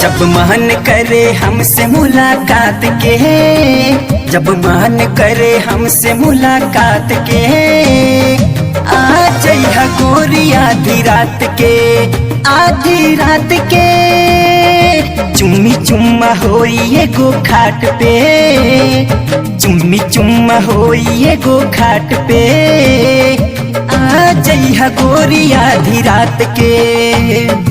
जब मन करे हमसे मुलाकात के, जब मन करे हमसे मुलाकात के, आ जइहा गोरी आधी रात के, आधी रात के। चुम्मी चुम्मा होई एगो खाट पे, चुम्मी चुम्मा होई एगो खाट पे, आ जइहा गोरी आधी रात के।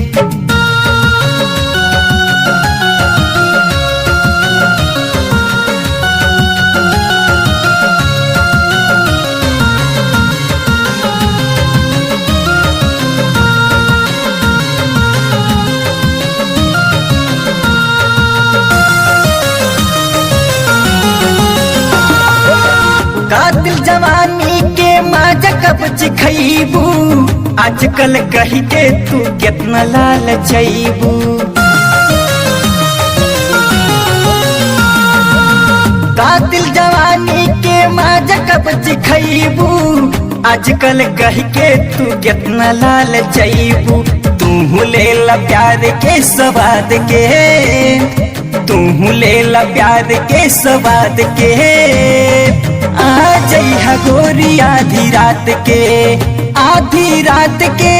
कातिल जवानी के माजा कब चिखैबू, आजकल कही के तू कितना लाल चैबू। कातिल जवानी के माजा कब चिखैबू, आजकल कही के तू कितना लाल चैबू। तू लेला प्यार के स्वाद के, तू लेला प्यार के स्वाद के, आ जइहा गोरी आधी रात के, आधी रात के।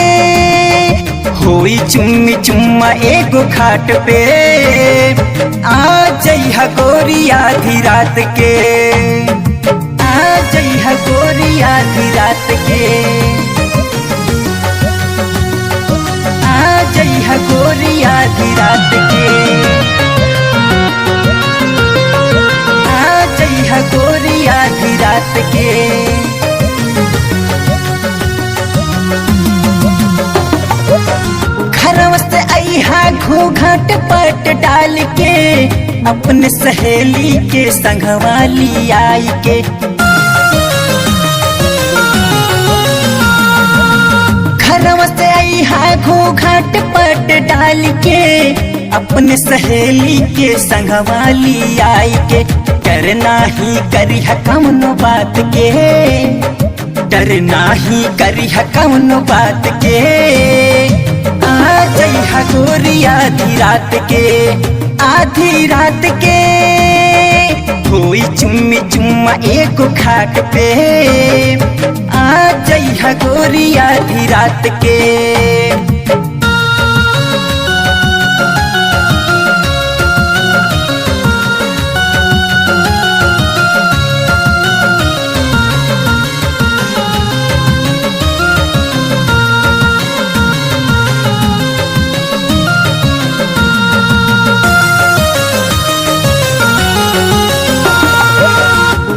होई चुम्मी चुम्मा एगो खाट पे, आ जइहा गोरी आधी रात के, आ जइहा गोरी आधी रात के, आ जइहा गोरी आधी रात के, आ जइहा गोरी आधी रात के। घरवा से अइहा घूंघट पट डाल के, अपने सहेली के संगवा आई के। घरवा से अइहा घूंघट पट डाल के, अपने सहेली के संगवा आई के। डरना ही करिहा कौनो बात के, डरना ही करिहा कौनो बात के, आ जइहा गोरी आधी रात के, आधी रात के। होई चुम्मी चुम्मा एगो खाट पे, आ जइहा गोरी आधी रात के।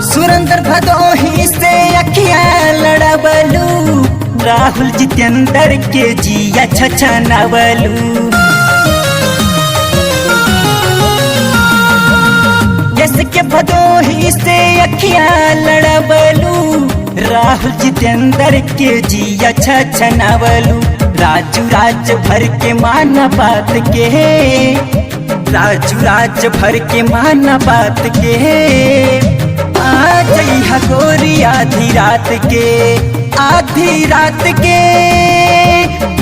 सुरेंद्र भदोही से अखिया लड़बलू, राहुल जितेंद्र के जिया छछनवलू। के भदोही से अखिया लड़बलू, राहुल जितेंद्र के जिया छछनवलू। राजू राज भर के माना बात के, राजू राज भर के माना बात के, आ जइहा गोरी आधी रात के, आधी रात के।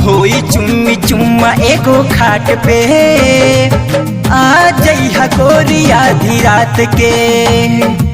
होई चुम्मी चुम्मा एगो खाट पे, आ जइहा गोरी आधी रात के।